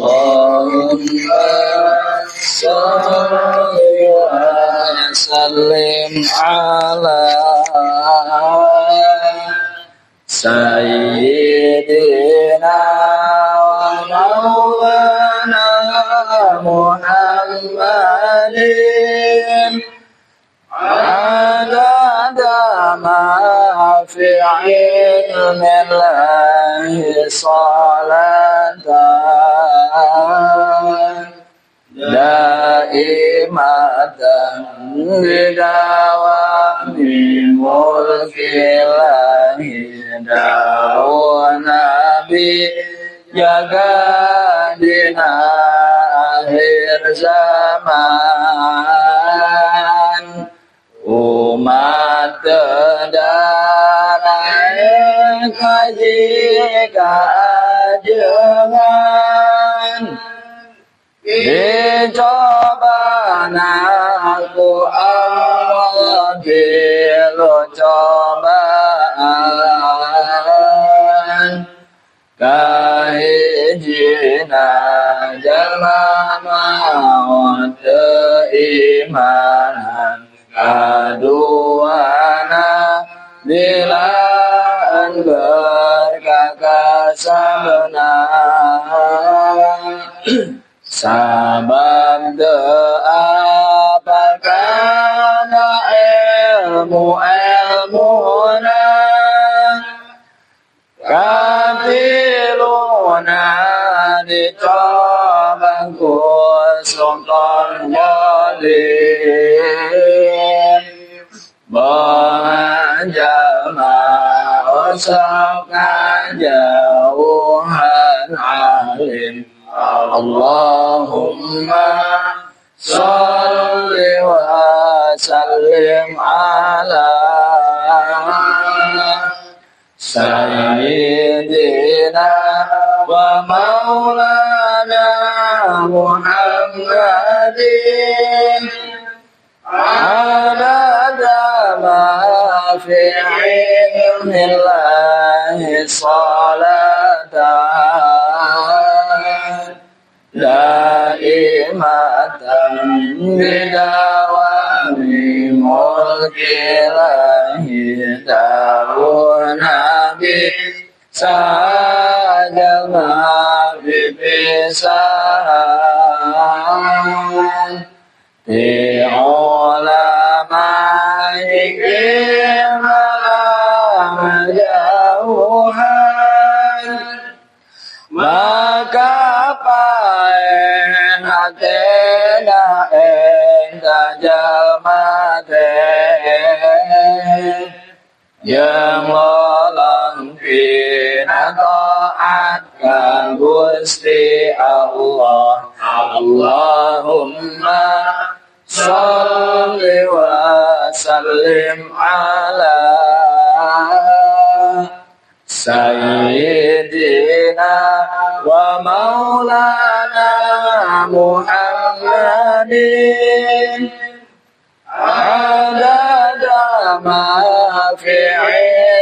Allahumma sholli wa sallim ala sayyidina wa maulana Muhammadin adada ma fi ilmi Allahi salatan daimatan bidawami mulkillahi dawun nabi jaga dina akhir zaman umat tedarai kaji kajengan dicoba aku Allah tilu cobaan kahijina jalma maut keimanan kaduana dilaan berkakasabna sabab apakana ilmu ilmuna katiluna dicoba ku sultan jalim banjama usap jauhan alim. Allahumma sholli wa sallim ala sayyidina wa maulana Muhammadin adada ma fi ilmillahi salatan daimatan bidawami mulkillahi dawun nabi sajama bipisahan di ulama ikimah jauhan maka paen hatena enta jalmate yang lolongkina taat ka Gusti Allah. Allahumma sholli wa sallim ala sayyidina wa maulana Muhammadin adada ma fi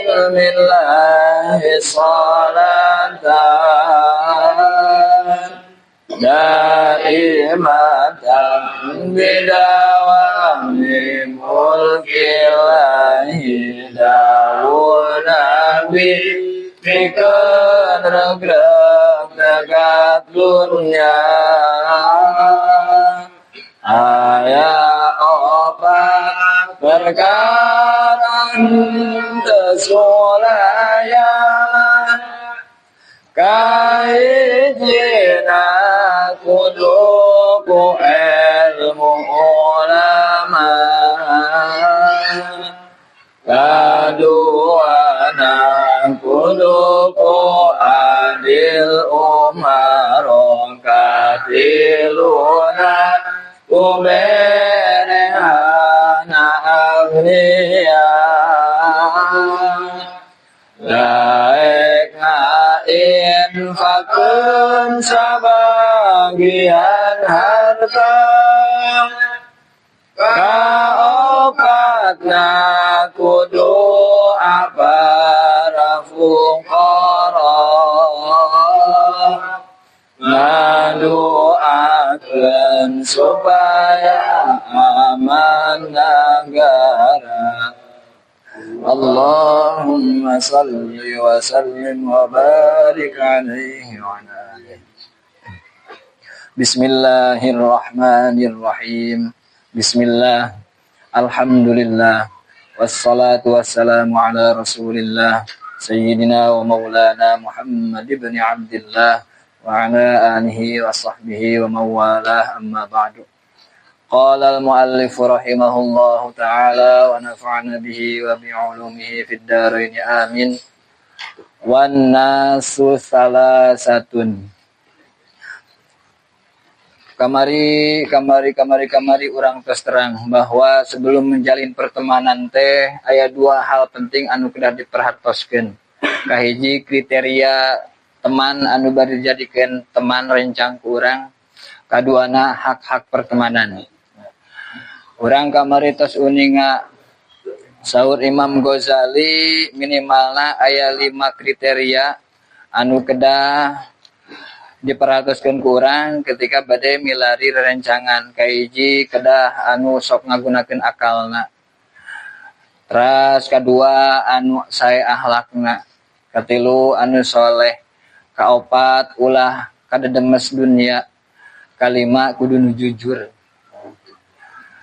ilmillahi salatan daimatan bidawami mulkillahi dawun nabi pikeun regreg negat dunya aya opat perkara teu sulaya kahijina kudu ku ilmu ulama kaduana kudu ku adil umaro katiluna ku berehana agnia laek ngainfakeun sabagian harta kaopatna kudu para fuqara. Ngadoakeun supaya aman negara. Allahumma salli wa sallim wa barik alaihi wa ala alihi. Bismillahirrahmanirrahim. Bismillah. Alhamdulillah. Wassalatu wassalamu ala Rasulillah Sayyidina wa maulana Muhammad ibn Abdillah wa ala alihi wa sahbihi wa mawalah, amma ba'du. Qala al-muallif rahimahullahu ta'ala wa nafa'ana bihi wa bi'ulumihi fid dharain, amin. Wan nasu salasatun. Kamari urang terus terang bahwa sebelum menjalin pertemanan teh aya dua hal penting anu kedah diperhatoskeun. Kahiji kriteria teman anu bari dijadikeun teman rencang ku urang, kaduana hak-hak pertemanan. Urang kamari tos uninga saur Imam Ghazali minimalna aya 5 kriteria anu kedah diperhatoskeun ku urang ketika bade milari rerencangan. Kahiji kedah anu sok ngagunakeun akalna. Teras kadua anu sae akhlakna. Katilu anu soleh. Kaopat ulah kadedemes dunia. Kalima kudu nu jujur.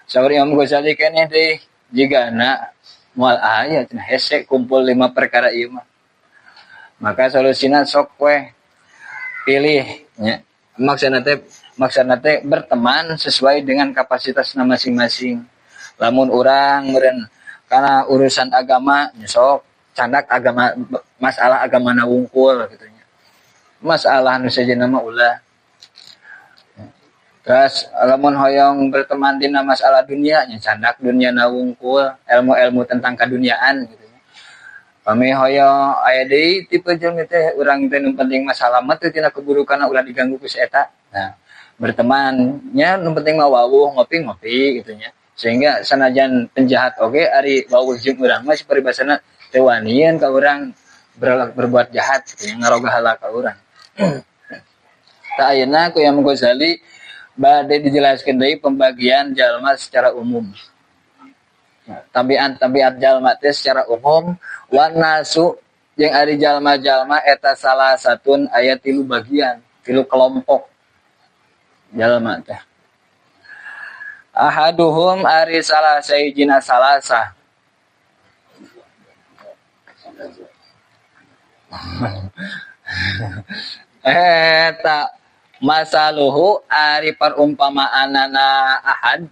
Saur Imam Ghazali keneh deui jigana moal aya cenah hese kumpul 5 perkara ieu mah. Maka solusina sok weh pilih nya. Maksudna teh berteman sesuai dengan kapasitasna masing-masing. Lamun urang meureun kana urusan agama sok candak agama, masalah agamana wungkul kitu nya. Masalah nu sejenna mah ulah. Terus lamun hoyong berteman dina masalah dunia nya candak dunia na wungkul, ilmu-ilmu tentang kaduniaan gitu nya. Pami hoyong aya deui tipe jelmi teh urang teh nu penting mah salamet teh tina keburukan ulah diganggu ku si eta. Nah, berteman nya nu penting mah wawuh ngopi-ngopi gitu nya. Sehingga sanajan penjahat oge ari wawuh jeung urang mah paribasana teu wanian ka urang berbuat jahat gitu nya, ngaroga hala ka urang. Tah ayeuna ku Imam Ghazali bade dijelaskeun deui pembagian jalma secara umum. Tabiat jalma teh secara umum wan nasu jeung ari jalma-jalma eta salah satun aya 3 bagian, 3 kelompok jalma teh. Ahaduhum ari salah sayjina salasa. Eta masaluhu ari perumpamaanana ahad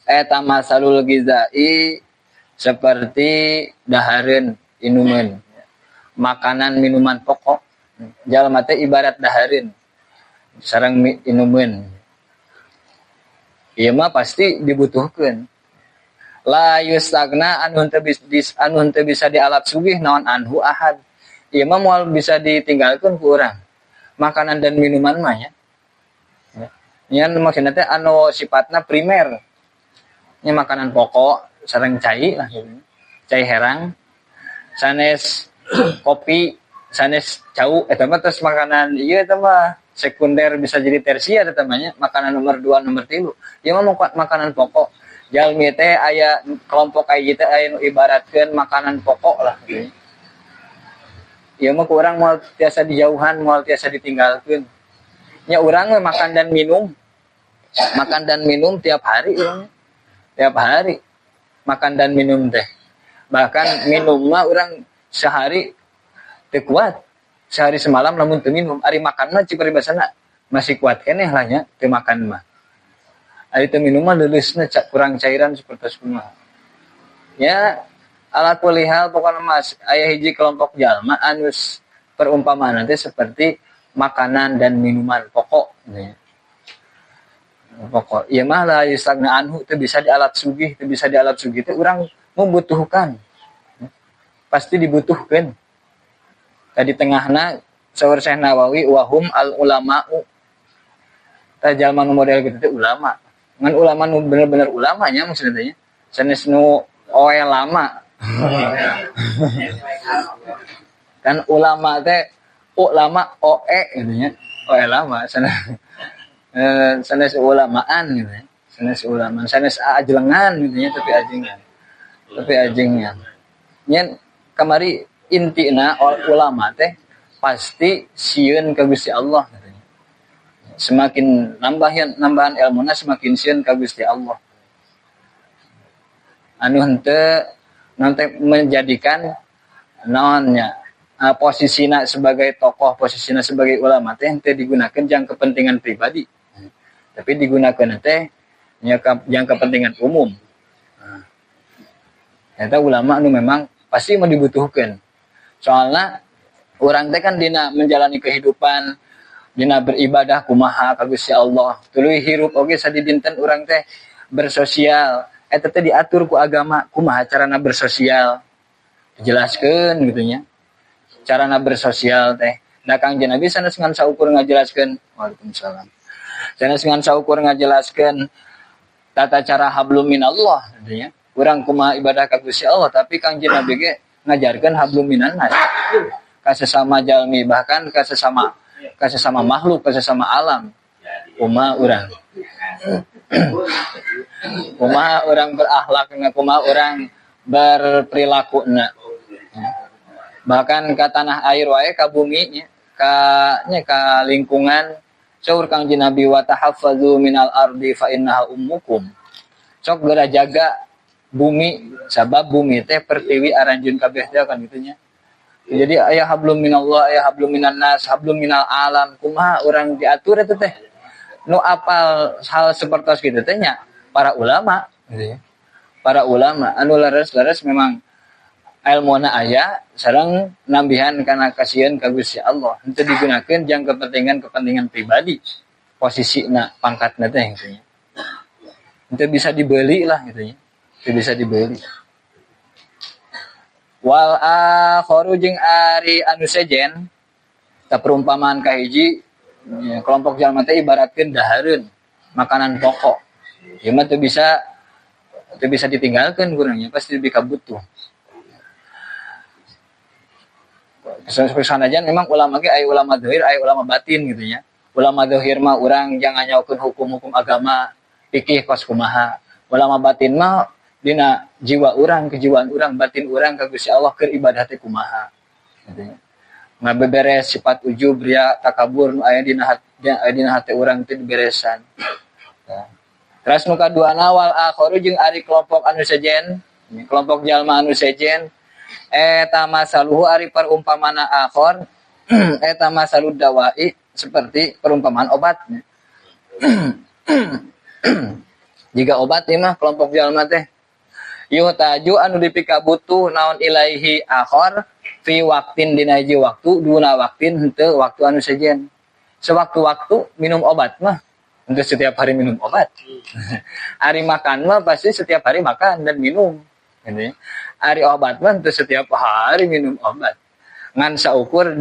eta masalul gizai seperti dahareun inuman, makanan minuman pokok. Jalma teh ibarat dahareun sareng inuman. Ieu mah pasti dibutuhkeun. La yustagna anu henteu bisa dialap sugih naon anhu ahad. Ieu mah moal bisa ditinggalkeun ku urang. Makanan dan minuman mah nya. Nya maksudna teh anu sifatna primer. Nya makanan pokok sareng cai lah gitu. Cai herang, sanes kopi, sanes cau eta mah terus makanan ieu eta mah sekunder bisa jadi tersier eta mah nya, makanan nomor 2 nomor 3. Ieu mah makanan pokok. Jalmi teh aya kelompok aya teh aya nu ibaratkeun makanan pokok lah gitu. Ieu mah ku urang moal tiasa dijauhan, moal tiasa ditinggalkeun. Nya urang we makan dan minum. Makan dan minum tiap hari urang. Tiap hari makan dan minum teh. Bahkan minum mah urang sehari teu kuat. Sehari semalam lamun teu minum, ari makan mah cik paribasana masih kuat keneh lah nya teu makan mah. Ari teu minum mah leuleusna kurang cairan sapertos kumaha. Nya ala kulli hal pokona mah aya hiji kelompok jalma anu perumpamaan teh seperti makanan dan minuman pokok nya. Pokok ieu mah la yustagna anhu teu bisa dialat sugih, teu bisa dialat sugih teh urang membutuhkan. Pasti dibutuhkan. Tadi tengahna saur Syekh Nawawi wahum al ulama'u. Tah jalma nu model kitu teh ulama. Ngan ulama nu bener-bener ulamanya maksudna teh nya. Sanes nu oe lama. Kan ulama teh ulama oe gitu nya. Oe lama sanes. Sanes ulamaan gitu ya. Sanes ulama, sanes ajelengan gitu ya, tapi ajengan. Tapi ajengan. Nyen kamari intina ulama teh pasti sieun ka Gusti Allah gitu ya. Semakin nambahan ilmuna semakin sieun ka Gusti Allah. Anu henteu nanti menjadikan naonnya posisina sebagai tokoh, posisina sebagai ulama teh henteu digunakan jang kepentingan pribadi. Tapi digunakan teh nya jang kepentingan umum. Nah, eta ulama anu memang pasti mau dibutuhkan. Soalnya urang teh kan dina menjalani kehidupan, dina beribadah kumaha ka Gusti Allah. Tuluy hirup oge sadidinten urang teh bersosial. Eta teh diatur ku agama kumaha carana bersosial. Dijelaskeun gitu nya. Carana bersosial teh. Da Kangjeng Nabi sanes ngan saukur ngajelaskeun. Waalaikumsalam. Sanes ngan saukur ngajelaskeun tata cara hablum minallah gitu nya. Urang kumaha ibadah ka Gusti Allah, tapi Kangjeng Nabi ge ngajarkeun hablum minannas. Ka sesama jalmi, bahkan ka sesama makhluk, ka sesama alam. Kumaha urang. Kumaha urang berakhlak, kumaha urang berperilaku na. Bahkan ka tanah air wae, ka bumi nya, ka nya ka lingkungan. Saur Kangjeng Nabi wa tahaffazu minal ardi fa innaha ummukum. Sok geura jaga bumi sabab bumi teh pertiwi aranjeun kabeh teh kan kitu nya. Jadi aya hablum minallah, aya hablum minan nas, hablum minal alam. Kumaha urang diatur eta teh? Nu apal hal sepertos kitu teh nya para ulama gitu ya. Para ulama anu leres-leres memang ilmuna aya sareng nambihan kana kasieun ka Gusti Allah. Henteu digunakeun jang kepentingan-kepentingan pribadi. Posisina pangkatna teh gitu nya. Henteu bisa dibeli lah gitu nya. Henteu bisa dibeli. Wal akharu jeung ari anu sejen ta perumpamaan kahiji ya, kelompok jalma teh ibaratkeun dahareun makanan pokok. Ieu mah teu bisa ditinggalkeun kurangnya pasti lebih kabutuh. Sanajan memang ulama ge aya ulama zahir, aya ulama batin gitu nya. Ulama zahir mah urang jangan nyaokeun hukum-hukum agama, fikih kos kumaha. Ulama batin mah dina jiwa urang, kejiwaan urang, batin urang ka Gusti Allah keur ibadah teh kumaha gitu nya. Ngabeberes sifat ujub, riya, takabur nu aya dina hati, aya dina hate urang teh diberesan. Nah. Terus nu kaduana wal akharu jeung ari kelompok anu sejen, kelompok jalma anu sejen eta masaluhu ari perumpamana akhor eta masalud dawai seperti perumpamaan obat. Jika obat ieu mah kelompok jalma teh yuhtaju anu dipikabutuh naon ilaihi akhor fi waqtin dina hiji waktu duna waqtin henteu waktu anu sejen. Sewaktu-waktu minum obat mah henteu setiap hari minum obat. Ari makan mah pasti setiap hari makan dan minum. Gitu ya. Ari obat mah henteu setiap hari minum obat. Ngan saukur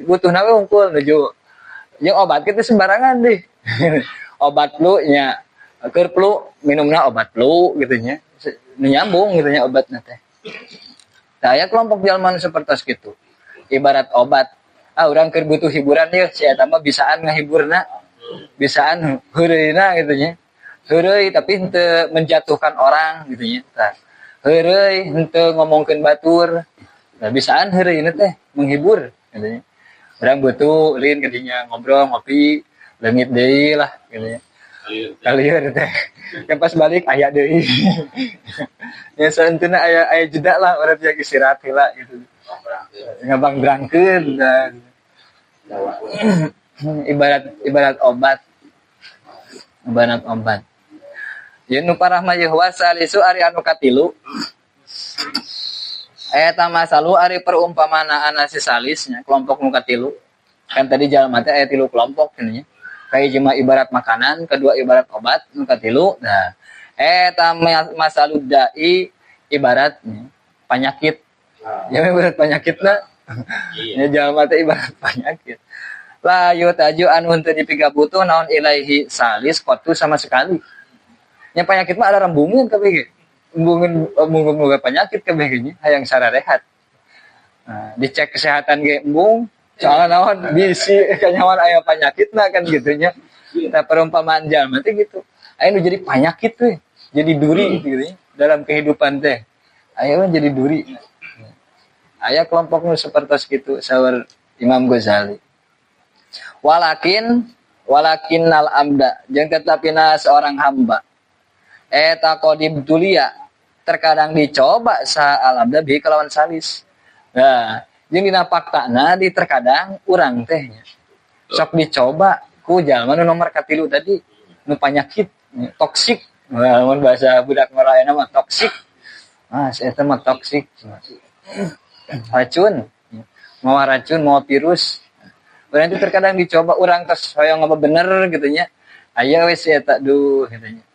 butuhna we unggul nuju jeung obat kitu sembarangan deh. Obat flu nya keur flu minumna obat flu gitu nya. Nyambung gitu nya obatna teh. Tah aya kelompok jalma nu sapertos kitu. Ibarat obat. Ah urang keur butuh hiburan yeuh si eta mah bisaan ngahiburna. Bisaan heureuyna gitu nya. Heureuy tapi henteu menjatuhkan orang gitu nya. Tah heureuy henteu ngomongkeun batur. Nah bisaan heureuyna teh menghibur gitu nya. Urang butuh ulin ka dinya ngobrol ngopi leungit deui lah gitu nya. Kalieur teh. Yang pas balik aya deui. Ya saentuna aya jeda lah urang teh istirahat heula gitu. Ngabang berangkeun dan ibarat obat. Ibarat obat. Yen nu parah mah yeuh wasalisu ari anu katilu. Eta masalu ari perumpamaan si salisnya kelompok nu katilu. Kan tadi jalma teh aya tilu kelompok nya. Kahiji mah ibarat makanan, kedua ibarat obat, nu katilu. Nah, eta masalud dai ibarat penyakit. Ya ibarat penyakitna. Nya jalma teh ibarat penyakit. La yutaju anu henteu dipikabutuh naon ilaihi salis qatu sama sekali. Nya penyakit mah ada rembungeun kabeh ge. Embungeun boga penyakit kabeh ge nya hayang sararehat. Nah, dicek kesehatan ge embung, soalna naon bisi kanyawan aya penyakitna kan gitu nya. Tah perumpamaan jalma teh gitu. Aya nu jadi panyakit teh, jadi duri gitu ya, dalam kehidupan teh. Aya mah jadi duri. Aya kelompok nu sapertos kitu saur Imam Ghazali. Walakin walakinnal amda jeung tetapina seorang hamba eta qadib tulia terkadang dicoba sa al abda bi kalawan salis. Nah, jeung dina faktana di terkadang urang teh nya sok dicoba ku jalma nu nomor katilu tadi nu panyakit toksik. Nah, mun bahasa budak ngora ayeuna mah toksik. Mas eta mah toksik. Racun. Mawa racun, mawa virus. Urang teh terkadang dicoba urang tos hoyong apa bener gitu nya. Aya we si eta duh gitu nya.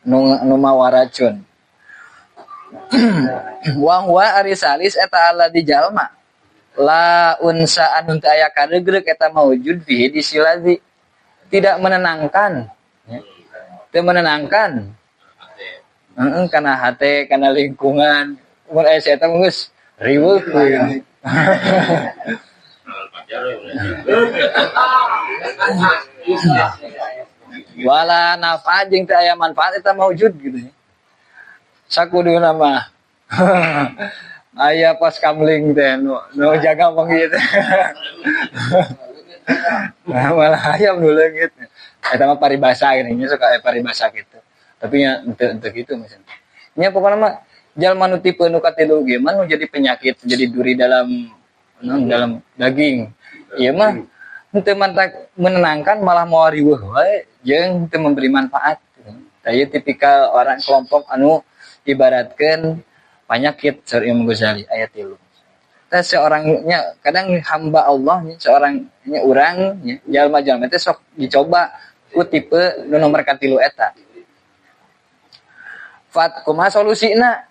Nu mawa racun. Wa huwa ari salis eta alla di jalma. La unsa anu teu aya karegrek eta maujud fihi di silazi. Tidak menenangkan. Teu menenangkan. Heeh, kana hate, kana lingkungan. Mun aya si eta geus riweuh we. Wala nafa jeung teu aya manfaat eta maujud gitu ya. Sakuduna mah aya pos kamling teh nu jaga panggih teh. Malah ayam nu leungit. Eta mah paribasa geuning nya suka aya paribasa kitu. Tapi nya henteu kitu maksudna. Nya pokona mah jalma nu tipe nu katilu ge mah nu jadi penyakit, jadi duri dalam non dalam daging. Ieu mah henteu mantak menenangkan malah mawa riweuh wae jeung henteu memberi manfaat. Tah ieu tipikal orang kelompok anu ibaratkeun penyakit saur Imam Ghazali ayat 3. Tah seorangnya kadang hamba Allah nya seorang nya urang nya jalma-jalma teh sok dicoba ku tipe nu nomor katilu eta. Fat kumaha solusina?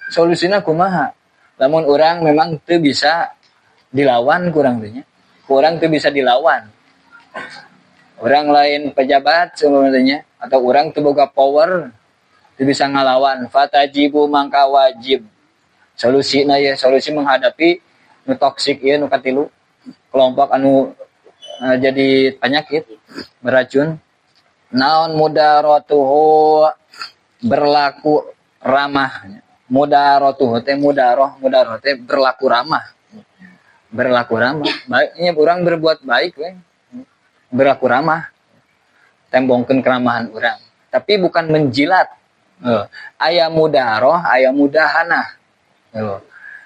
Solusina kumaha? Lamun urang memang teu bisa dilawan kurang teh nya. Kurang teu bisa dilawan. Orang lain pejabat sebenarnya atau orang teu boga power teu bisa ngalawan. Fatajibu mangka wajib. Solusina ye solusi menghadapi nu toksik ieu nu katilu kelompok anu jadi penyakit beracun. Naon mudaratuhu berlaku ramah. Mudaratuhu teh mudaroh, mudaroh teh berlaku ramah. Berlaku ramah. Baiknya urang berbuat baik we. Berlaku ramah. Tembongkeun keramahan urang. Tapi bukan menjilat. Aya mudaroh, aya mudahanah.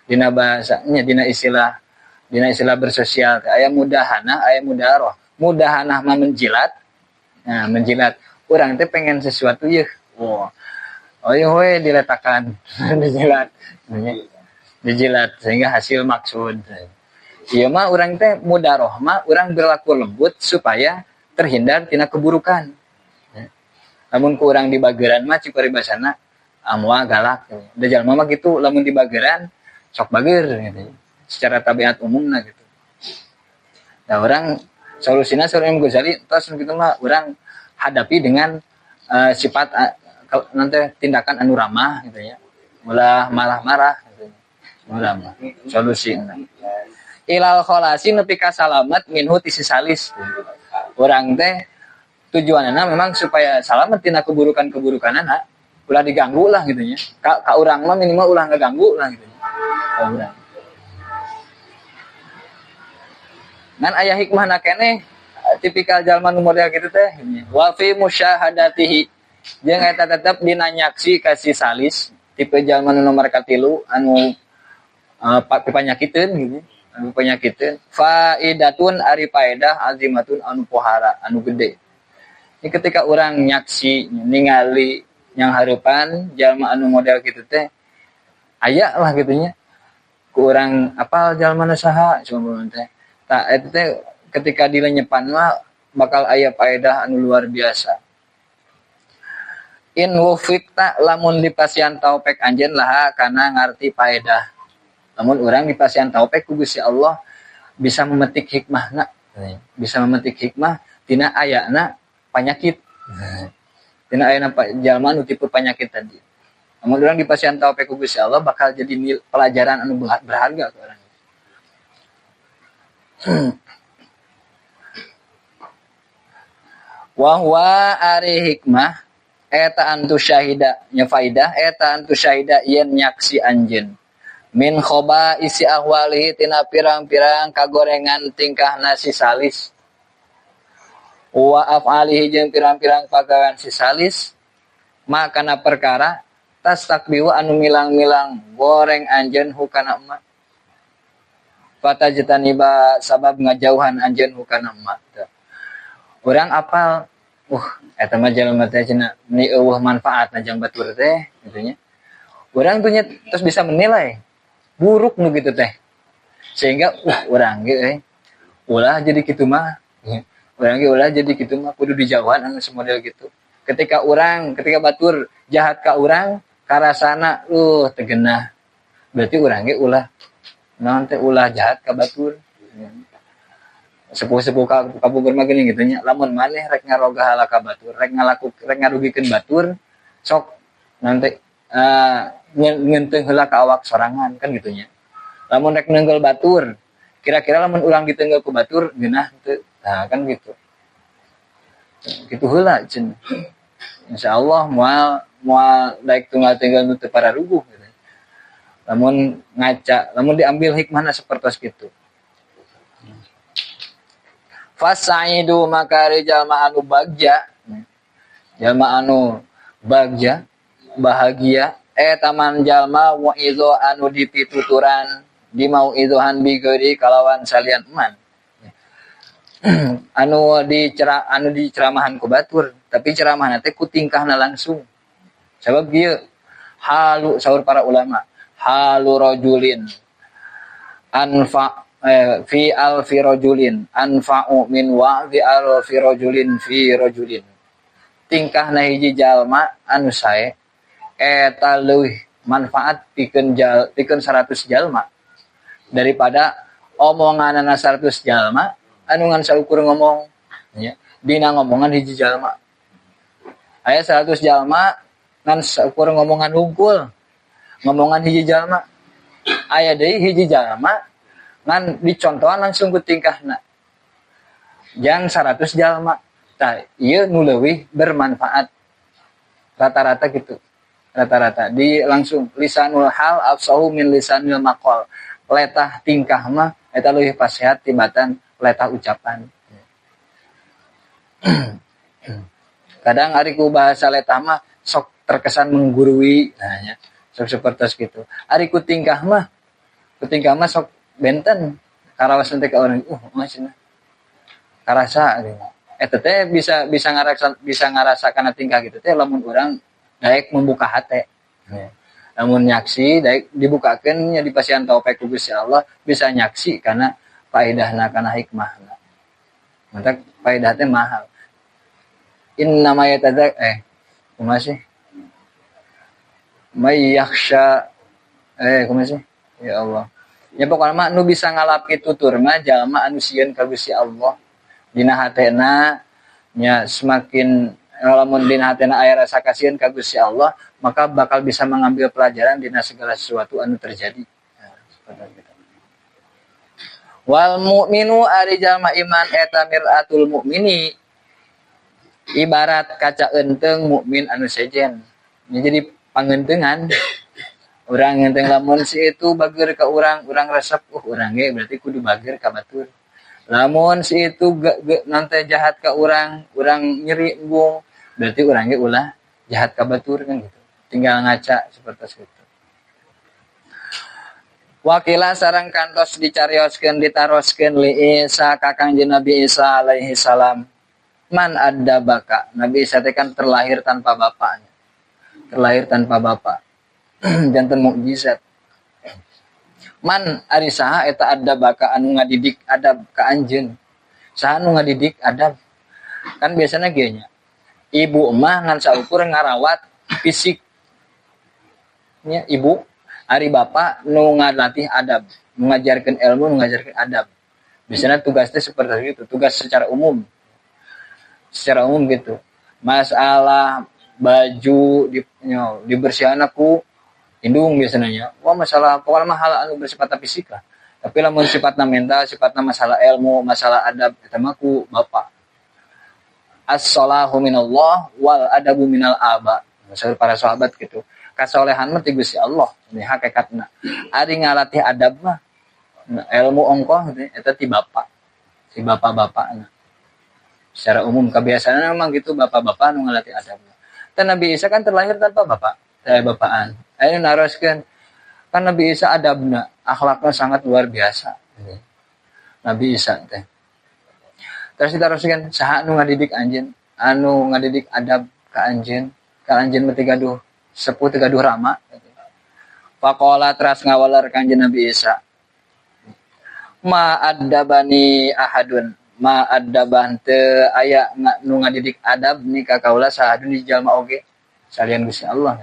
Dina bahasanya, dina istilah bersosial teh aya mudahanah, aya mudaroh. Mudahanah mah menjilat. Nah, menjilat. Urang teh pengen sesuatu yeuh. Wah. Oh iya we diletakan, dijilat. Dijilat sehingga hasil maksud. Ieu mah urang teh mudaroh mah urang berlaku lembut supaya terhindar tina keburukan. Lamun ku urang dibageran mah cik paribasana amoa galak. Da jalma mah kitu lamun dibageran sok bager gitu. Secara tabiat umumna gitu. Nah urang solusina saur Imam Ghazali tos kitu mah urang hadapi dengan sifat nanti tindakan anu ramah gitu ya. Ulah marah-marah gitu. Ulah mah solusina. Ilal kholasi nepi ka salamet minhu ti si salis. Urang teh tujuanna memang supaya salamet tina keburukan-keburukanana, ulah diganggu lah gitu nya. Ka urang mah minimal ulah ngaganggu lah gitu nya. Ka urang. Ngan aya hikmahna keneh tipikal jalma nu model kitu teh. Wa fi musyahadatihi jeung eta tetep dina nyaksi ka si salis tipe jalma nu nomor katilu anu pipanyakiteun gitu. Anu penyakiteun faidatun ari faedah azimatun anu pohara anu gede. Ini ketika orang nyaksi ningali yang hareupan jalma anu model kitu teh aya lah kitu nya. Ku urang apal jalma nu saha cuma teh. Tah eta teh ketika dilenyepan mah bakal aya faedah anu luar biasa. In wufikta lamun dipasian taufik anjeun laha kana ngarti faedah. Namun orang dipasian taufik ku Gusti Allah bisa memetik hikmahna, bisa memetik hikmah tina ayana panyakit. Tina ayana jalma nu tipe panyakit tadi. Namun orang dipasian taufik ku Gusti Allah bakal jadi pelajaran anu berharga ke orang. Wa huwa ari hikmah eta antu syahida nya faidah eta antu syahida yen nyaksi anjeun min khoba isi ahwalihi tina pirang-pirang kagorengan tingkahna si salis wa af'alihi jeung pirang-pirang pagawean si salis makana perkara tastakbiu anu milang-milang goreng anjeun hukana emak fatajtaniba sabab ngajauhan anjeun hukana emak. Urang apal eta mah jalma teh cenah ni eueuh manfaatna jang batur teh kitu nya. Urang tuh nya terus bisa menilai buruk nu kitu teh. Sehingga urang ge euy ulah jadi kitu mah. Urang ge ulah jadi kitu mah kudu dijauhan anu semodel kitu. Ketika urang ketika batur jahat ka urang karasana teu geunah. Berarti urang ge ulah naon teh ulah jahat ka batur. Sepuh-sepuh kabugur mah geuning kitu nya. Lamun maneh rek ngaroga hala ka batur, rek ngalaku rek ngarugikeun batur, sok nanti ngenteung heula ka awak sorangan kan kitu nya. Lamun rek neunggeul batur, kira-kira lamun urang diteunggeul ku batur geunah teu. Nah, kan gitu. Kitu heula cenah. Insyaallah moal daek tunggal-tunggal nu teu pararuguh gitu. Lamun ngaca, lamun diambil hikmahna sapertos kitu. Fasaidu maka jalma anu bagja, jalma anu bagja bahagia eta man jalma wa'idzo anu dipituturan dimau'izohan bigeri kalawan salian eman. Anu diceramahan ku batur, tapi ceramahna teh ku tingkahna langsung. Sabab kieu halu saur para ulama, halu rajulin anfa fi alfi rajulin anfa'u min wa'zi alfi rajulin fi rajulin. Tingkahna hiji jalma anu sae eta leuwih manfaat pikeun 100 jalma daripada omonganana 100 jalma anu ngan saukur ngomong nya dina ngomongan hiji jalma. Aya 100 jalma ngan saukur ngomongan hungkul ngomongan hiji jalma. Aya deui hiji jalma ngan dicontohan langsung ku tingkahna jang 100 jalma. Tah ieu nu leuwih bermanfaat rata-rata gitu. Rata-rata di langsung lisanul hal afsahu min lisanil maqal. Letah tingkah mah eta leuwih pasehat tibatan letah ucapan. Kadang ari ku bahasa letah mah sok terkesan menggurui, nah nya sok sapertos kitu. Ari ku tingkah mah sok benten karaos teh ka urang mah cenah karasa gitu. Eta teh bisa ngarasa kana tingkah gitu teh lamun urang daek membuka hate. Lamun nyaksi daek dibukakeun nya dipasihan taufik ku Gusti Allah bisa nyaksi kana faedahna kana hikmahna. Mantak faedah teh mahal. Innama yatadzak kumaha sih? May yakhsha kumaha sih? Ya Allah. Ya pokokna mah nu bisa ngalapi tutur mah jalma anu sieun ka Gusti Allah. Dina hatena nya semakin lamun dina hatena aya rasa kasieun ka Gusti Allah, maka bakal bisa mengambil pelajaran dina segala sesuatu anu terjadi. Nah, seperti itu. Wal mu'minu ari jalma iman eta miratul mukmini ibarat kaca eunteng mukmin anu sejen. Nya jadi pangeunteungan. Urang ngenteng lamun si itu bager ka urang, urang resep, urang ge berarti kudu bager ka batur. Lamun si itu nanti jahat ka urang, urang nyeri embung, berarti urang ge ulah jahat ka batur kan gitu. Tinggal ngaca seperti itu. Wakila sareng kantos dicarioskeun ditaroskeun li Isa ka Kangjeng Nabi Isa alaihi salam. Man addabaka. Nabi Isa teh kan terlahir tanpa bapaknya. Terlahir tanpa bapak. Janten mukjizat. Man ari saha eta addabaka anu ngadidik adab ka anjeun. Saha anu ngadidik adab? Kan biasana kieu nya. Ibu mah ngan saukur ngarawat fisik. Nya ibu ari bapak nu ngalatih adab, mengajarkeun ilmu, mengajarkeun adab. Biasana tugas teh seperti itu, tugas secara umum. Secara umum gitu. Masalah baju dibersihan ku indung biasanya. Wah masalah pokoknya mah hal anu bersifat fisik lah. Tapi lamun sifatna mental, sifatna masalah ilmu, masalah adab eta mah ku bapak. As-salahu minallah wal adabu minal aba. Maksud para sahabat gitu. Kasolehan mah ti Gusti Allah, ini hakikatna. Ari ngalatih adab mah ilmu ongkoh eta ti bapak. Ti bapak-bapakna. Secara umum kebiasaan memang gitu bapak-bapak nu ngalatih adab. Dan Nabi Isa kan terlahir tanpa bapak, bapaan. Ayo naroskeun kan Nabi Isa adabna, akhlaknya sangat luar biasa. Nabi Isa teh. Terus ditaroskeun saha anu ngadidik anjeun, anu ngadidik adab ka anjeun mah gaduh sepuh teu gaduh rama. Faqala teras ngawaler kanjeng Nabi Isa. Ma adabani ahadun, ma adaban teu aya nu ngadidik adab ni ka kaula sahadun di jalma oge salian Gusti Allah.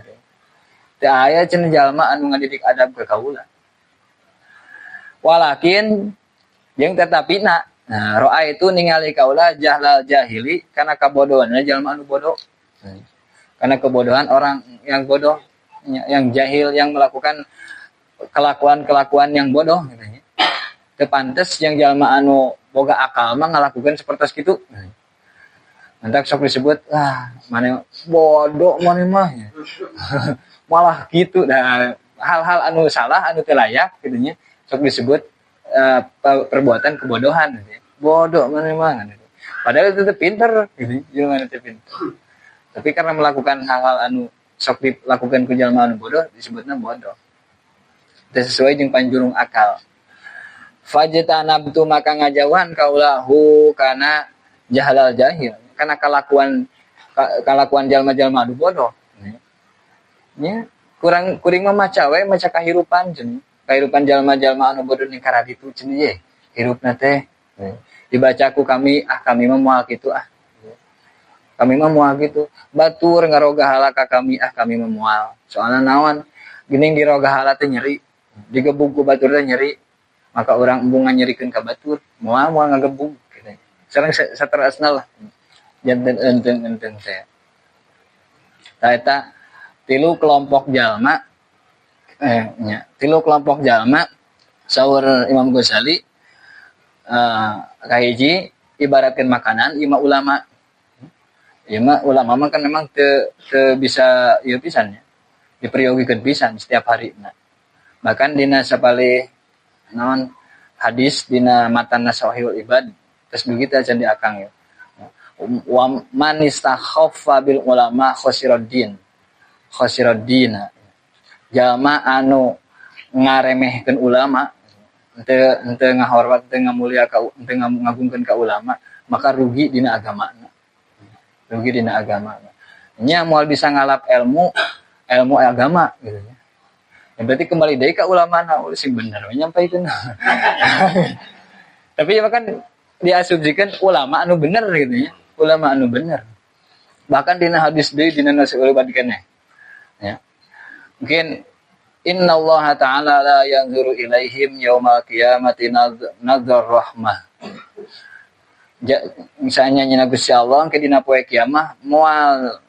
Teu aya cenah jalma anu ngadidik adab ka kaula. Walakin jeung tetapina nah, roa itu ningali kaula jahlal jahili karena kabodohan jalma anu bodoh. Karena kebodohan orang yang bodoh, yang jahil, yang melakukan kelakuan-kelakuan yang bodoh gitu nya. Teu pantes yang jalma anu boga akal mah ngalakukeun sapertos kitu. Entak sok disebut ah mane bodoh mane mah. Malah gitu dah hal-hal anu salah anu teu layak gitu nya sok disebut perbuatan kebodohan gitu. Bodoh mana mah gitu. Padahal itu teu pinter gitu, jelema teu pinter. Tapi karena melakukan hal-hal anu sok dilakukan ku jalma anu bodoh disebutna bodoh. Teu sesuai jeung panjurung akal. Fajtanabtu maka ngajauhan kaulahu kana jahalal jahil, karena kalakuan jalma-jalma anu bodoh. Nya kurang kuring mah maca we maca kahirupan cenah. Kahirupan jalma-jalma anu bodoh ning karaditu cenah ye. Hirupna teh dibaca ku kami ah kami mah moal kitu ah. Kami mah moal kitu. Batur ngaroga ka kami ah kami mah moal. Soalna naon geuning diroga hala teh nyeri, digebug ku batur teh nyeri. Maka orang embung nganyerikeun ka batur, moal moal ngagebug gitu. Sareng saterasna lah. Janten eunteung-eunteung teh. Tah eta tilu kelompok jalma nya, tilu kelompok jalma saur Imam Ghazali kahiji ibaratkeun makanan ieu mah ulama. Ieu mah ulama mah kan memang teu bisa ieu pisan nya. Dipriyogikeun pisan setiap hari na. Bahkan dina sapalih naon hadis dina matan Sahihul Ibad terus dugi teh can di akang ya. Wa man istakhaffa bil ulama khosiraddin. Khosiraddin. Jalma anu ngaremehkeun ulama, henteu ngahormat, henteu ngamulia ka, henteu ngagungkeun ka ulama, maka rugi dina agamana. Rugi dina agamana. Nya moal bisa ngalap ilmu agama gitu nya. Ya berarti kembali deui ka ulamana, sing bener we nyampaikeun. Tapi ya kan diasumsikan ulama anu bener gitu nya. Ulama anu bener. Bahkan dina hadis deui dina Nasihul Ibad keneh. Ya. Mungkin innallaha ta'ala la yanzuru ilaihim yaumal qiyamati nazar rahmah. Misalnya nyina Gusti Allah ke dina poe kiamah moal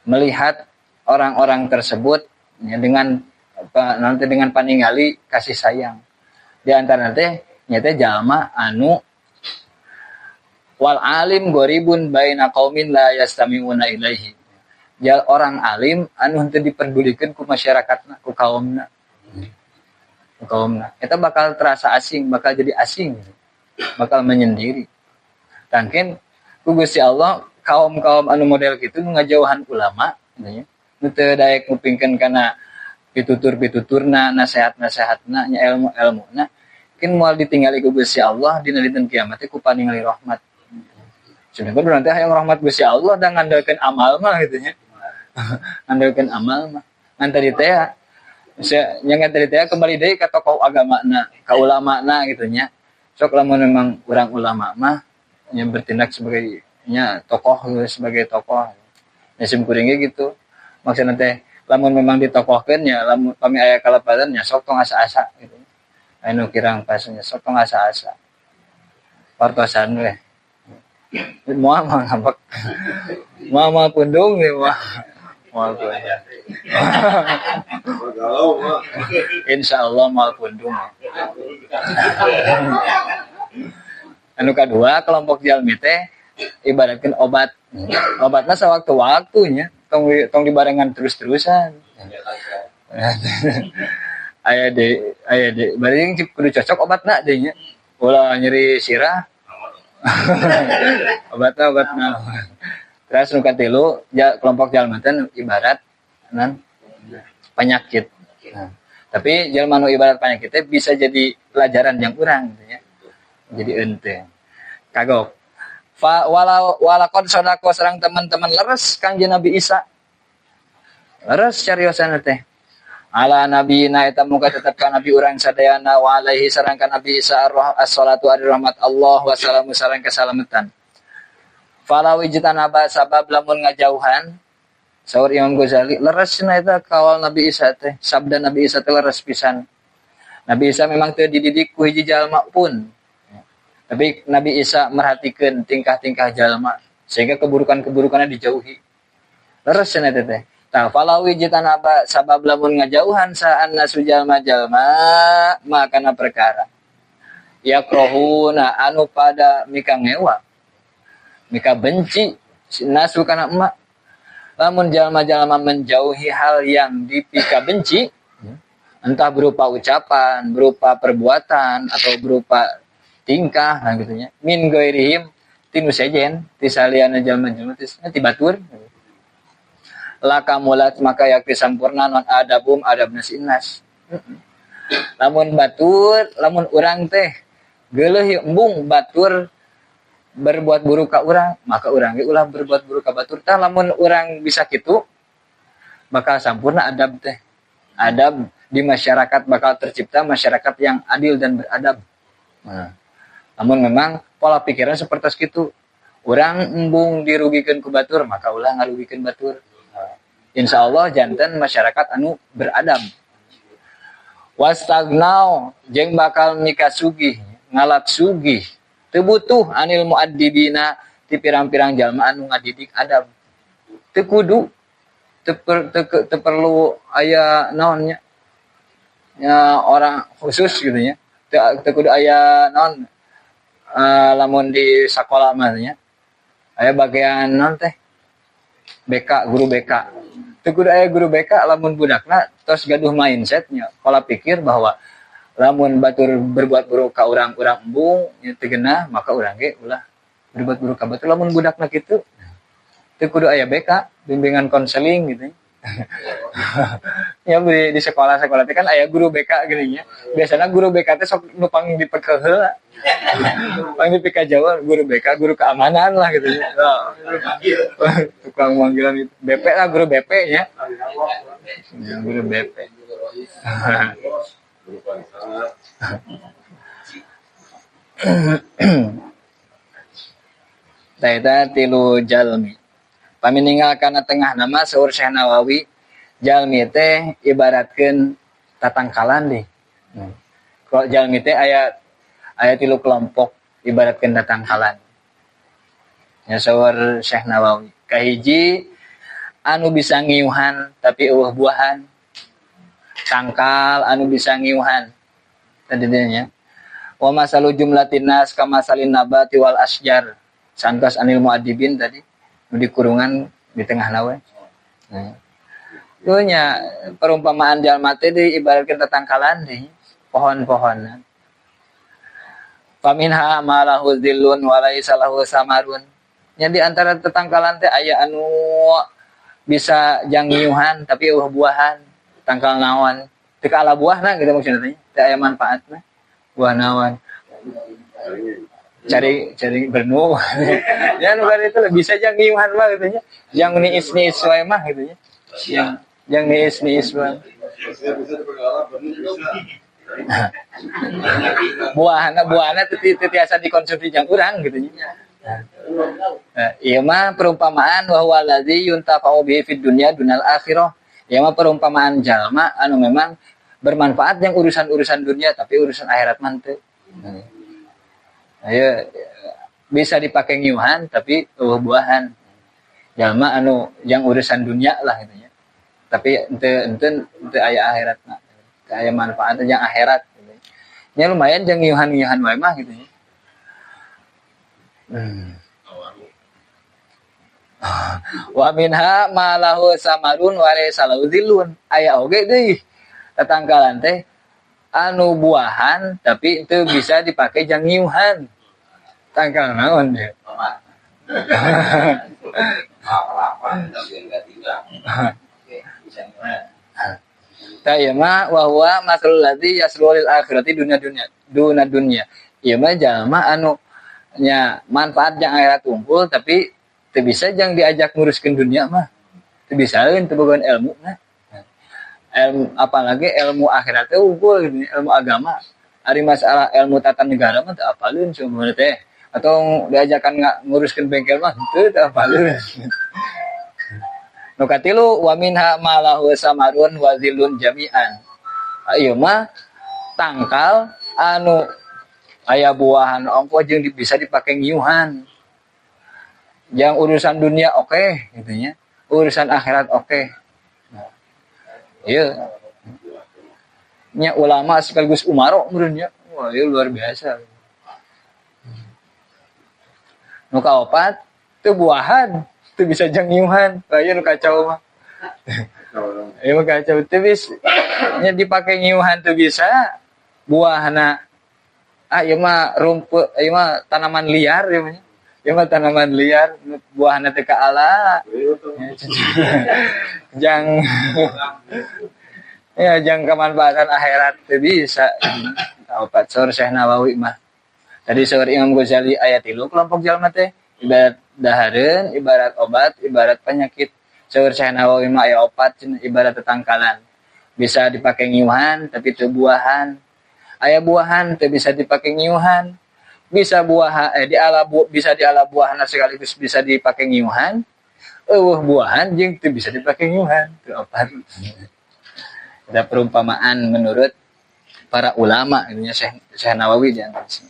melihat orang-orang tersebut ya, dengan apa, nanti dengan paningali kasih sayang. Di antara teh nyata jalma anu wal alim goribun baina qaumin la yastami'una ilaihi. Jal orang alim anu henteu diperdulikeun ku masyarakatna, ku kaumna. Ku kaumna. Eta bakal terasa asing, bakal jadi asing. Bakal menyendiri. Tangkin ku Gusti Allah kaum-kaum anu model kitu ngajauhan ulama gitu nya. Nu teu daek ngupingkeun kana pitutur-pituturna, nasihat-nasihatna, nya ilmu-ilmuna. Kin moal ditinggali ku Gusti Allah dina dinten kiamat teh ku paningali rahmat. Sebenarnya urang teh hayang rahmat Gusti Allah da ngandalkeun amal mah gitu nya. Ngandalkeun amal mah. Ngan tadi teh nya ngan tadi teh kembali deui ka tokoh agamana, ka ulamana gitu nya. Sok lamun memang urang ulama mah nya bertindak sebagai nya tokoh sebagai tokoh. Nya sim kuring ge gitu. Maksudna teh lamun memang ditokohkeun nya lamun pami aya kalepatan nya sok tong asa-asa gitu. Anu kirang pasnya sok tong asa-asa. Partosan we. Moal mah ngambek. Moal mah pundung we moal. Moal pundung. Insyaallah moal pundung. Anu kadua kelompok jalmi teh ibaratkeun obat Obatna sewaktu-waktunya, tong dibarengan terus-terusan. Aya deui bari kudu cocok obatna deui nya. Ulah nyeri sirah. Obatna. Terus nu katilu kelompok jalma teh ibarat nan penyakit. Nah, tapi jalma nu ibarat penyakit teh bisa jadi pelajaran yang urang gitu nya. Jadi ente. Kagok. Fa walau walaqad sadaqa sareng teman-teman leres Kangjeng Nabi Isa. Leres cariosan teh. Ala nabiyina eta muka tetep ka nabi urang sadayana wa alaihi sareng ka Nabi Isa as-salatu ari rahmat Allah wa salamu sareng keselamatan. Fala wijtanaba sabab lamun ngajauhan saur Imam Ghazali leres cenah eta kawal Nabi Isa teh, sabda Nabi Isa teh leres pisan. Nabi Isa memang teu dididik ku hiji jalma pun. Tapi Nabi Isa merhatikeun tingkah-tingkah jalma sehingga keburukan-keburukannya dijauhi. Leres cenah eta teh. Tah falawi jitanaba sabab lamun ngajauhan saan nasu jalma-jalma makana perkara. Yakrohuna anu pada mika ngewa. Mika benci nasu kana emak. Lamun jalma-jalma menjauhi hal yang dipika benci, entah berupa ucapan, berupa perbuatan atau berupa tingkah nah gitu nya. Min goirihim tinu sejen, ti saliana jalma-jalma ti batur. Lakamulat maka yakti sampurna non adabum adabna sinas. Lamun batur, lamun urang teh geuleuh embung batur berbuat buruk ka urang, maka urang ge ulah berbuat buruk ka batur. Tah lamun urang bisa kitu bakal sampurna adab teh. Adab di masyarakat bakal tercipta masyarakat yang adil dan beradab. Nah, namun memang pola pikiran seperti kitu. Urang embung dirugikeun ku batur, maka ulah ngarugikeun batur. Insya Allah janten masyarakat anu beradab. Wastagnau jeung bakal mika sugih, ngalap sugih. Teu butuh anil muaddibina ti pirang-pirang jalma anu ngadidik adab. Teu kudu, teu perlu aya naon nya. Ya, orang khusus gitu nya. Teu kudu aya naon lamun di sakola mah nya. Aya bagian naon teh? BK, guru BK. Teu kudu aya guru BK lamun budakna tos gaduh mindsetnya, pola pikir bahwa lamun batur berbuat buruk ka urang-urang embung nya teu geunah, maka urang ge ulah berbuat buruk ka batur. Lamun budakna kitu teu kudu aya BK, bimbingan konseling gitu. Ya di sekolah-sekolah teh kan aya guru BK geuning nya. Biasana guru BK teh sok nu pang dipekeh heula. Pang dipikajawa guru BK, guru keamanan lah gitu nya. Tukang manggilan itu. BP lah, guru BP nya. Ya, guru BP. Tah eta tilu jalmi. Pamininggal kana tengah nama saur Syekh Nawawi, jalmi teh ibaratkeun tatangkalan deh. Kalau jalmi teh aya tilu kelompok ibaratkeun tatangkalan. Ya saur Syekh Nawawi. Kahiji anu bisa ngiuhan tapi eueuh buahan. Tangkal anu bisa ngiuhan. Tadi nya. Wa masalu jumlatin nas kamasalin nabati wal asjar. Santos anil muadibin tadi. Di kurungan di tengah nawe. Nah. Nya perumpamaan jalma teh diibaratkeun tatangkalan deui, pohon-pohonan. Faminha ma lahu dzillun wa laisa lahu samarun. Nya di antara tetangkalan teh aya anu bisa jangiuhan tapi eueuh buahan, tangkal naon. Teu kaala buahna gitu maksudna teh, teu aya manfaatna. Buah naon. Cari bernu. Ya nu itu bisa jangiuhan mah gitu nya. Jang niis-niis wae mah gitu nya. Yang niis-niis wae. Buahna teu tiasa dikonsumsi jang urang gitu nya. Nah, ieu mah perumpamaan wa huwa allazi yuntafa'u bihi fid dunya dunal akhirah. Ieu mah perumpamaan jalma anu memang bermanfaat yang urusan-urusan dunia tapi urusan akhirat mah teu. Ayo bisa dipakai ngiuhan tapi eueuh buahan. Jalma anu yang urusan dunia lah gitu nya. Tapi ente aya akhiratna. Teu aya manfaatna yang akhirat gitu. Nya lumayan jeung ngiuhan-ngiuhan wae mah gitu nya. Wa minha ma lahu samarun wa laysa lahu dhillun. Aya oge deui tatangkalan teh anu buahan tapi itu bisa dipakai jang ngiuhan. Tangkal naon dia? Ta ieu mah wa huwa masalul ladzi yaslu lil akhirati dunya dunya duna dunya. Ieu mah jalma anu nya manfaat jang akhirat unggul tapi teu bisa jang diajak nguruskeun dunia mah. Teu bisaeun teu bogaan ilmu nah. Ilmu apalagi ilmu akhirat teh unggul ilmu agama. Ari masalah ilmu tata negara mah teu apaleun sebenarnya teh. Atau diajakan nguruskeun bengkel mah teu apaleun. Nu katilu wa minha ma lahu samarun wa zillun jami'an. Ieu mah tangkal anu aya buahan ongkoh jeung bisa dipake ngiuhan. Yang urusan dunia oke gitu nya, urusan akhirat oke. Nah, ieu nya ulama sekaligus umaro meureun nya. Wah, ieu luar biasa. Nu kaopat teu buahan, teu bisa jang ngiuhan. Wah, ieu nu kacau mah. Ieu mah kacau teu bisa nya dipake ngiuhan teu bisa buahna. Ah, ieu mah rumput, ieu mah tanaman liar ieu mah. Ieu mah tanaman liar, buahna teh ka ala. Jang ya jang kemanfaatan akhirat teu bisa. Opat saur Syekh Nawawi mah. Tadi saur Imam Ghazali ayat 3 kelompok jalma teh ibarat dahareun, ibarat obat, ibarat penyakit. Saur Syekh Nawawi mah aya opat ibarat tetangkalan. Bisa dipake ngiuhan tapi teu buahan. Aya buahan teu bisa dipake ngiuhan. Bisa buah diala bisa diala buahna sekaligus bisa dipake ngiuhan. Eueuh buahan jeung teu bisa dipake ngiuhan. Teu opat. Ada perumpamaan menurut para ulama itunya Syekh Nawawi di antaranya.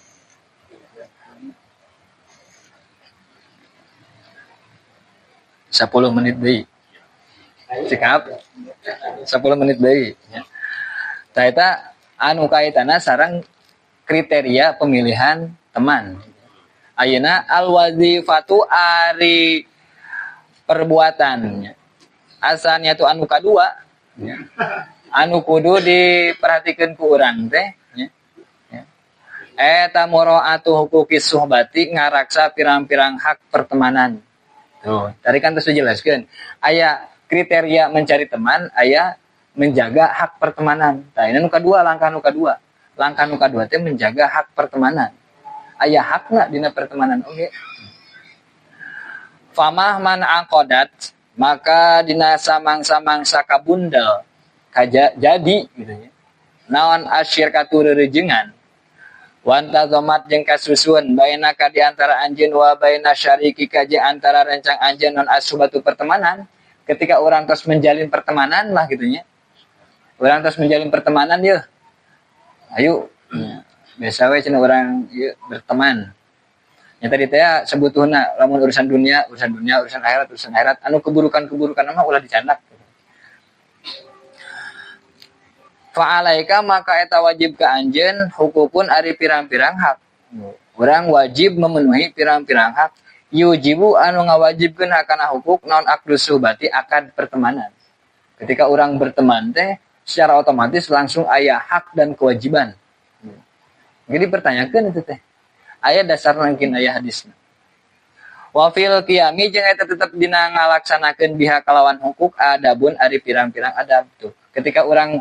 10 menit deui. Cekap. 10 menit deui nya. Tah eta anu kaitanna sareng kriteria pemilihan teman. Ayeuna al-wazifatu ari perbuatan. Asalnya tu anu kadua nya. Anu kudu diperhatikeun ku urang teh nya. Eta muraatu huquqis suhbati ngaraksa pirang-pirang hak pertemanan. Tuh, tadi kan terus dijelaskeun. Aya kriteria mencari teman, aya menjaga hak pertemanan. Tah ini nu kadua, langkah nu kadua. Langkah nu kadua teh menjaga hak pertemanan. Aya hakna dina pertemanan oge. Famah man aqadat, maka dina samang-samang sakabundel kaja jadi gitu nya. Naon asyirkatu rerejengan. Wanta zomat jeung kasusun bainaka di antara anjeun wa baina syarikika jeung antara rencang anjeun non asubatu pertemanan. Ketika orang terus menjalin pertemanan lah gitu nya. Orang terus menjalin pertemanan yeuh. Ayo biasa we cenah urang ieu berteman. Nya tadi teh sebutuhna lamun urusan dunia, urusan dunia, urusan akhirat, anu keburukan-keburukan mah ulah dicandak. Fa'alaika maka eta wajib ka anjeun hukukun ari pirang-pirang hak. Urang wajib memenuhi pirang-pirang hak. Yujibu anu ngawajibkeun hakana hukuk naon aqdus suhbati akad pertemanan. Ketika urang berteman teh secara otomatis langsung aya hak dan kewajiban. Jadi pertanyakeun itu teh. Aya dasar mungkin aya hadisna. Wa fil qiyami jeung eta tetep dina ngalaksanakeun biha kalawan hukuk adabun ari pirang-pirang adab tuh. Ketika urang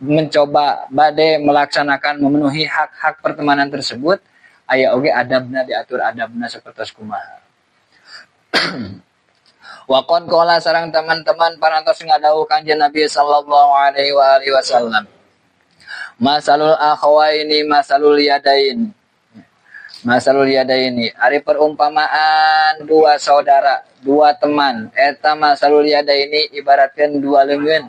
mencoba bade melaksanakan memenuhi hak-hak pertemanan tersebut, aya oge adabna diatur adabna sapertos kumaha. Wa qad qala sareng teman-teman parantos ngadawuh Kanjeng Nabi sallallahu alaihi wa alihi wasallam. Masalul akhawaini masalul yadain. Masalul yadaini ari perumpamaan dua saudara, dua teman. Eta masalul yadaini ibaratkeun dua leungeun.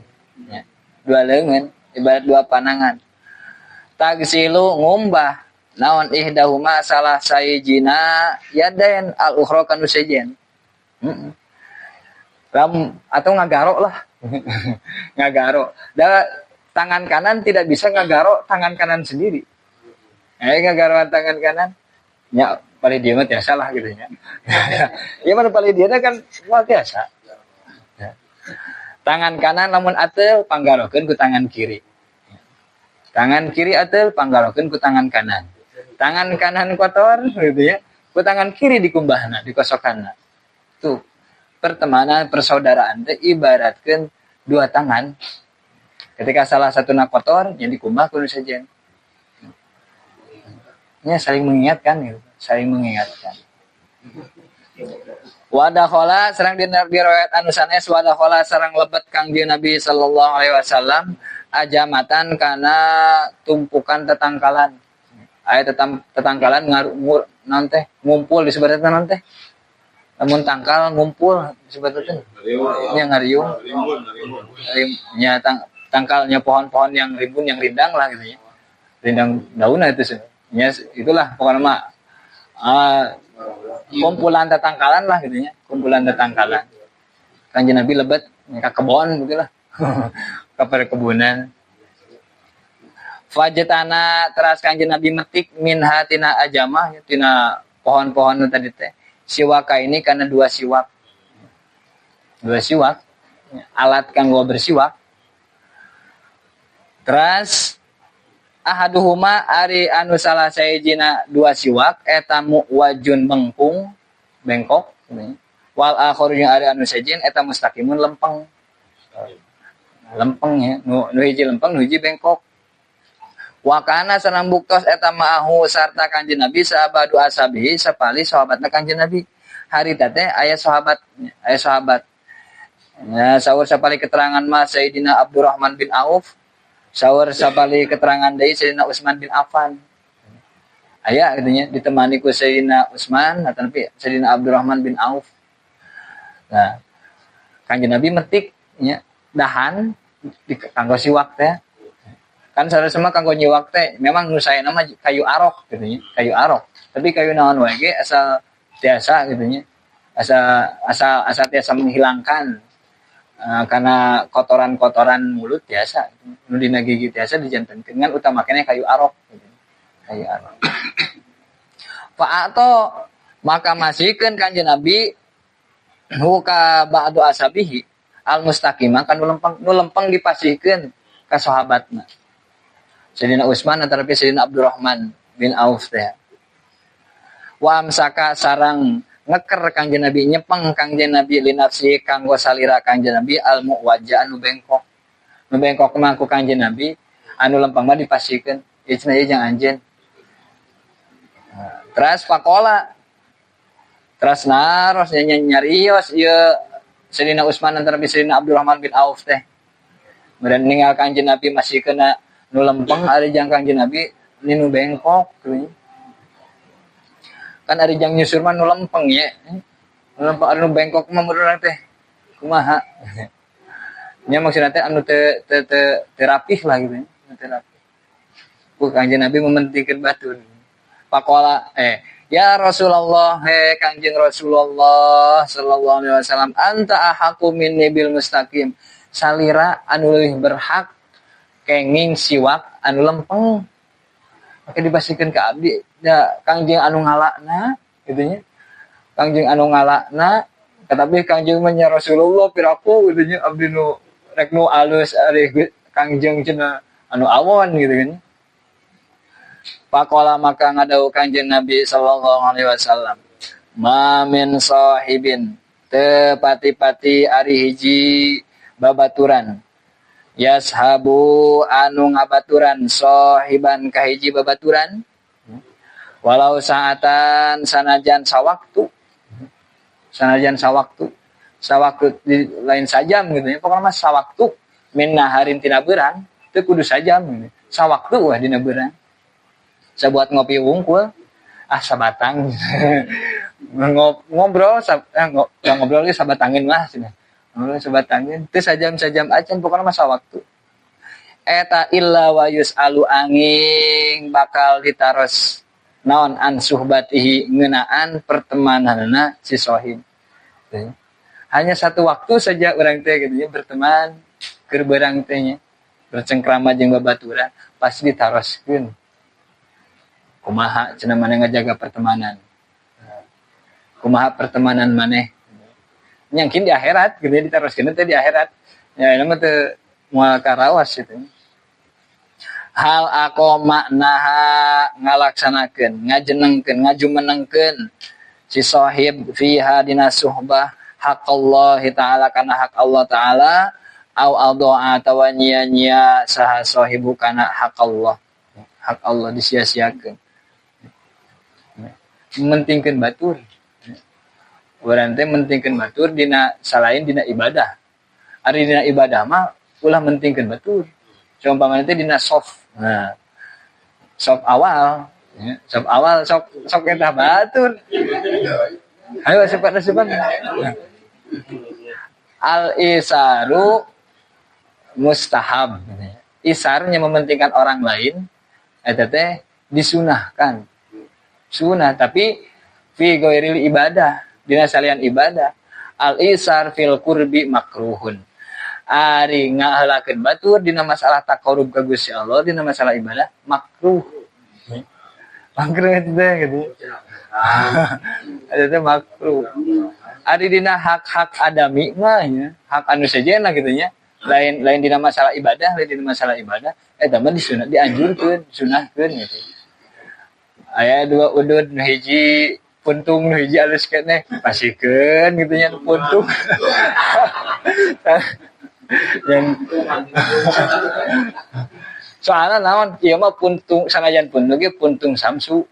Ya, dua leungeun ibarat dua panangan. Tagsilu ngumbah naon ihdahuma salah sayjina yadain al ukhra kanu sejen. Ram atau ngagarok lah. Ngagarok. Da tangan kanan tidak bisa ngagarok tangan kanan sendiri. Ngagaroan tangan kanan. Ya, Paling dia mah tiasa lah gitu nya. Ya mana paling dia kan moal tiasa. Ya. Tangan kanan lamun ateul panggarohkeun ku tangan kiri. Tangan kiri ateul panggarohkeun ku tangan kanan. Tangan kanan kotor gitu ya, ku tangan kiri dikumbahna, dikosokanna. Tuh, pertemanan, persaudaraan teh ibaratkeun dua tangan. Ketika salah satuna kotor, nya dikumbah ku nu sejen. Nya saling mengingatkan gitu, saling mengingatkan. Wadakhala sareng dina riwayat anu sanes wadakhala sareng lebet Kangjeng Nabi sallallahu alaihi wasallam ajamatan kana tumpukan tetangkalan. Aya tetangkalan ngarumur naon teh ngumpul disebutna naon teh? Lamun tangkal ngumpul disebutna teh. Nya ngariung. Nya tangkalnya pohon-pohon yang rimbun yang rindang lah gitu ya. Rindang daunna itu sih. Ya, itulah pokoknya mah kumpulan tetangkalan lah gitu ya, kumpulan tetangkalan. Kanjeng Nabi lebet ka kebon gitulah. Ka perkebunan. Fajetana teras Kanjeng Nabi metik minha tina ajamah tina pohon-pohon nu tadi teh. Siwaka ini karena dua siwak. Dua siwak, alat kanggo bersiwak. Teras ahaduhuma ari anu salah sahijina dua siwak eta muwajun bengkung bengkok wal akharu jeung ari anu sejen eta mustaqimun lempeng. Lempeng ya, nu hiji lempeng nu hiji bengkok. Wa kana sareng buktos eta ma'ahu sarta Kanjeng Nabi sahabadu ashabihi sapali sahabatna Kanjeng Nabi. Harita teh aya sahabat, aya sahabat. Ya, saur sapali keterangan mah Sayyidina Abdurrahman bin Auf, saur sapali keterangan deui Sayyidina Utsman bin Affan. Aya gitu nya ditemani ku Sayyidina Utsman ataupun Sayyidina Abdurrahman bin Auf. Nah, Kanjeng Nabi metik nya dahan di kanggo siwak teh. Kan sarua mah kanggo nyiwak teh memang nu saena mah kayu arok gitu nya, kayu arok. Tapi kayu naon wae ge asal tiasa gitu nya. Asal tiasa menghilangkan karena kotoran-kotoran mulut biasa, nu dina gigi biasa dijantenkeun ngan utamakeun kayu arok gitu. Kayu arok. Fa'ato maka masihkeun Kanjeng Nabi huka ba'du asabihi al mustaqimah kan nu lempeng dipasihkeun ka sahabatna. Sayyidina Utsman antara Sayyidina Abdurrahman bin Auf teh. Wa amsaka sarang ngeker Kangjeng Nabi nyepeng Kangjeng Nabi linafsi kanggo salira Kangjeng Nabi al muwajja anu bengkok. Nu bengkok mah ku Kangjeng Nabi anu lempeng mah dipasihkeun ieu cenah ieu jang anjeun. Teras pakola. Teras naros nyarios ieu Sayyidina Utsman antara Sayyidina Abdurrahman bin Auf teh. Meureun ninggal Kangjeng Nabi masih kena nu lempeng ari jang Kangjeng Nabi nu bengkok gitu. Kan ari jang nyusur mah nu lempeng ye. Nu lempeng ari nu bengkok mah meureun teh kumaha. Nya maksudna teh anu teu teu teu rapih lah gitu nya, teu rapih. Ku Kangjeng Nabi mementingkeun batur. Pakola ya Rasulullah, he Kangjeng Rasulullah sallallahu alaihi wasallam, anta ahaqqu minni bil mustaqim. Salira anu leuwih berhak kenging siwak anu lempeng. Maka dipasihkeun ka abdi da Kangjeng anu ngalakna gitu nya. Kangjeng anu ngalakna tetapi Kangjeng mah nya Rasulullah piraku gitu nya abdi nu rek nu alus ari Kangjeng cenah anu awon gitu kan. Faqala maka ngadau Kangjeng Nabi sallallahu alaihi wasallam, ma min sahibin teu pati-pati ari hiji babaturan yashabu anu ngabaturan sahiban ka hiji babaturan walau saatan sanajan sawaktu, sanajan sawaktu, sawaktu di lain sajam gitu ya, pokoknya mah sawaktu min naharin tina beurang teu kudu sajam gitu. Sawaktu wah dina beurang sabuat ngopi wungkul ah sabatang ngobrol ngobrol ge sabatangin lah cenah. Ngobrol sabatangin teu sajam-sajam acan pokoknya mah sawaktu eta illa wa yusalu angin bakal ditaros naon an suhbatihi ngeunaan pertemananna si sohib. Hanya satu waktu saja urang teh gitu ya berteman keur beurang teh nya bercengkrama jeung babaturan pasti ditaroskeun kumaha cenah maneh ngajaga pertemanan. Kumaha pertemanan maneh. Nyangkin di akhirat gitu ya, diteruskeun teh di akhirat. Ya ini mah teu moal karawas gitu. Hal aqoma naha ngalaksanakeun, ngajenengkeun, ngajumenengkeun si sahib fiha dina suhbah haqqallahi ta'ala kana hak Allah ta'ala au aldoa atawa nyia-nyia saha sahibu kana hak Allah. Hak Allah disia-siakeun. Mentingkeun batur. Urang teh mentingkeun batur dina salain dina ibadah. Ari dina ibadah mah ulah mentingkeun batur. Seumpamana teh dina sof. Nah, sof awal, ya, sof awal sok sok eta batur. Ayo asupan-asupan. Al isaru mustahab. Isarnya mementingkan orang lain eta teh disunahkan. Sunah tapi fi ghairil ibadah, dina salian ibadah. Al isar fil qurbi makruhun. Ari ngaheulakeun batur dina masalah taqarrub ka Gusti Allah, dina masalah ibadah makruh. Makruh itu teh gitu. Eta teh makruh. Ari dina hak-hak adami mah nya, hak anu sejenna kitu nya. Lain lain dina masalah ibadah, lain dina masalah ibadah, eta mah disunah, dianjurkeun, disunahkeun gitu. Aya dua udud nu hiji puntung nu hiji alus keneh, pasikeun kitu nya nu puntung. Yang soalna naon ieu mah puntung sanajan puntung ge puntung Samsu.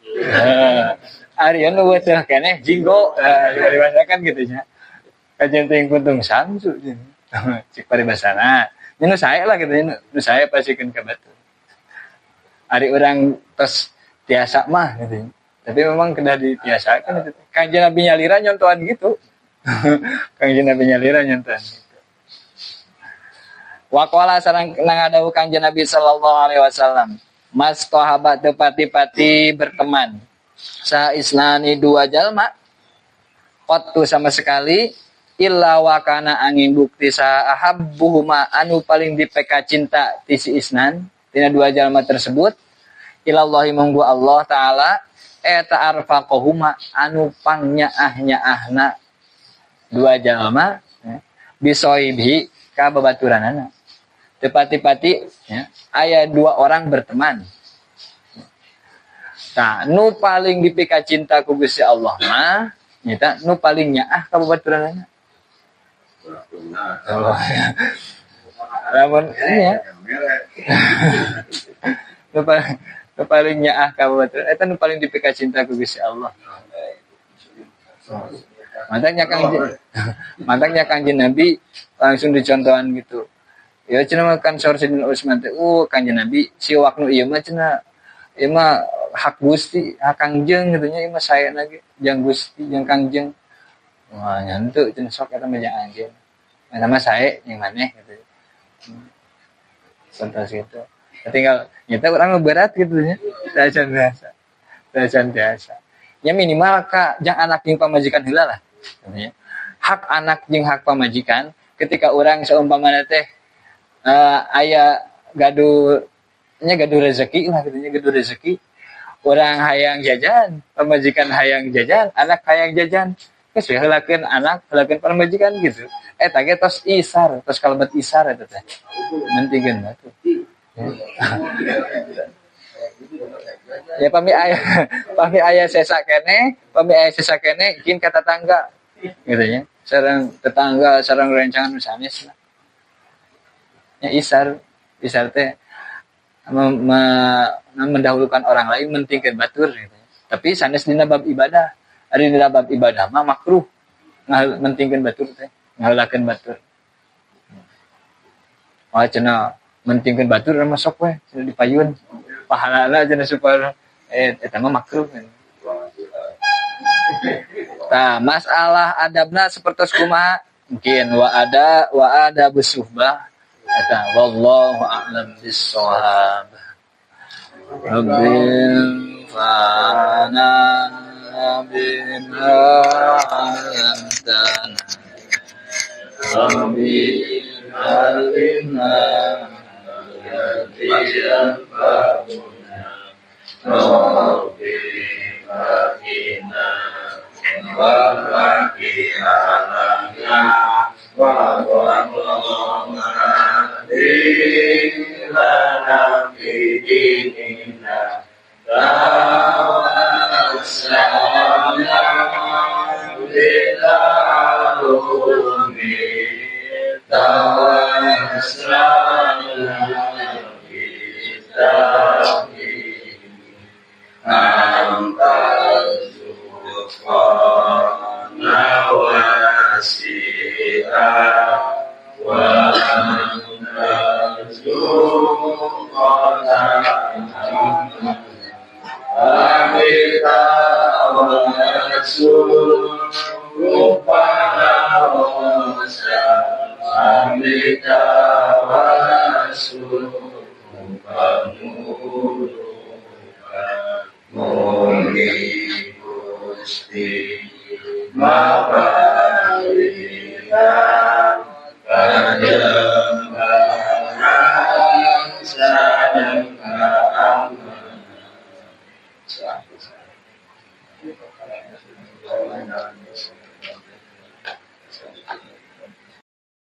Ari nu teh keneh jinggo, dibandingkan kitu nya. Kajian teuing puntung Samsu cik paribasana. Nya nu sae lah kitu nya, nu sae pasikeun ka batur. Ari urang tos tiasa mah gitu. Tapi memang kedah ditiasakan itu. Kanjeng Nabi nyalira nyontohan gitu. Kanjeng Nabi nyalira nyontohan gitu. Waqala sareng ngadawuh Kanjeng Nabi sallallahu alaihi wasallam, mas tohaba teu pati-pati berteman. Sa isnani dua jalma qattu sama sekali illa wa kana angin bukti sa ahabbuhuma anu paling dipeka cinta ti si isnan tina dua jalma tersebut ilallahi munggu Allah ta'ala eta arfaqahuma anu pangnyaah-nyaahna dua jalma bisoibhi ka babaturanana. Teu pati-pati ya, aya dua orang berteman. Tah nu paling dipika cinta ku Gusti Allah mah nyata nu paling nyaah ka babaturanana. Lamun ya. Nu paling nyaah ka babaturan eta nu paling dipika cinta ku Gusti Allah. Mantapnya Kanjeng Nabi langsung dicontohan gitu. Ya cenah mah kan saur Sidin Utsman teh, Kanjeng Nabi siwak nu ieu mah cenah ieu mah hak Gusti, hak Kangjeng kitu nya ieu mah sae lagi jang Gusti, jang Kangjeng. Wah, nyantu cenah sok eta mah jang anjeun. Eta mah sae jeung maneh gitu. Contoh gitu. Tinggal nyata urang mah berat gitu nya. Tacan biasa. Tacan biasa. Ya minimal ka jang anak jeung pamajikan heula lah. Gitu. Hak anak jeung hak pamajikan ketika urang seumpamana teh aya gaduh nya gaduh rezeki lah kitu nya gaduh rezeki. Urang hayang jajan, pamajikan hayang jajan, anak hayang jajan. Geus we heulakeun anak, heulakeun pamajikan gitu. Eta ge tos isar, tos kalebet isar eta teh. Mentingkeun batu. Ya pami aya sesa keneh, pami aya sesa keneh kin ka tetangga gitu nya. Sareng tetangga, sareng rencangan nu sanes lah. Ya isar, isar teh mendahulukan orang lain mentingkeun batur gitu. Tapi sanes dina bab ibadah. Ari dina bab ibadah mah makruh mentingkeun batur teh, ngaheulakeun batur. Wah cenah mentingkeun batur mah sok we cenah dipayun. Pahalana cenah supaya eta mah makruh. Tah masalah adabna sapertos kumaha? Mungkin wa ada busuhbah eta wallahu a'lam bissawab. Rabbil fana bima 'allamtana Rabbi 'allimna Rabbi faqina wa